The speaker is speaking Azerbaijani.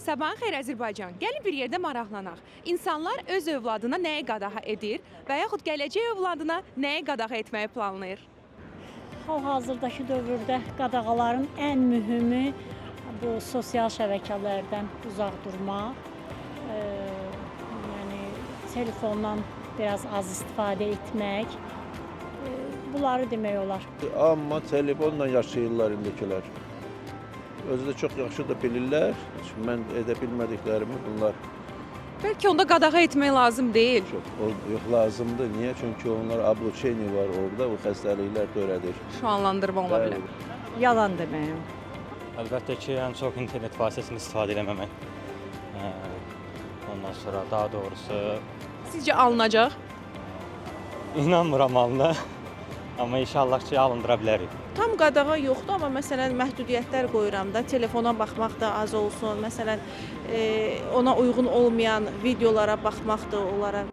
Sabahın xeyir, Azərbaycan. Gəlin bir yerdə maraqlanaq. İnsanlar öz övladına nəyi qadağa edir və yaxud gələcək övladına nəyi qadağa etməyi planlayır? Hal-hazırdakı dövrdə qadağaların ən mühümü bu sosial şəbəkələrdən uzaq durmaq, yəni telefondan biraz az istifadə etmək, bunları demək olar. Amma telefonla yaşayırlar indikilər. Özü də çox yaxşı da bilirlər. Çünki mən edə bilmədiklərimi bunlar Bəlkə onda qadağa etmək lazım deyil. Çox yox, lazımdır. Niyə? Çünki onlar обучение var orada, o xəstəliklər törədir. Şüanlandırma ola bilər. Yalan deməyim. Əlbəttə ki, ən çox internet vasitəsini istifadə eləməmək. Ondan sonra daha doğrusu Sizcə alınacaq? İnanmıram alına. Amma inşallah ki, alındıra bilərik. Tam qadağa yoxdur, amma məsələn məhdudiyyətlər qoyuram da, telefona baxmaq da az olsun. Məsələn, ona uyğun olmayan videolara baxmaq da onlara.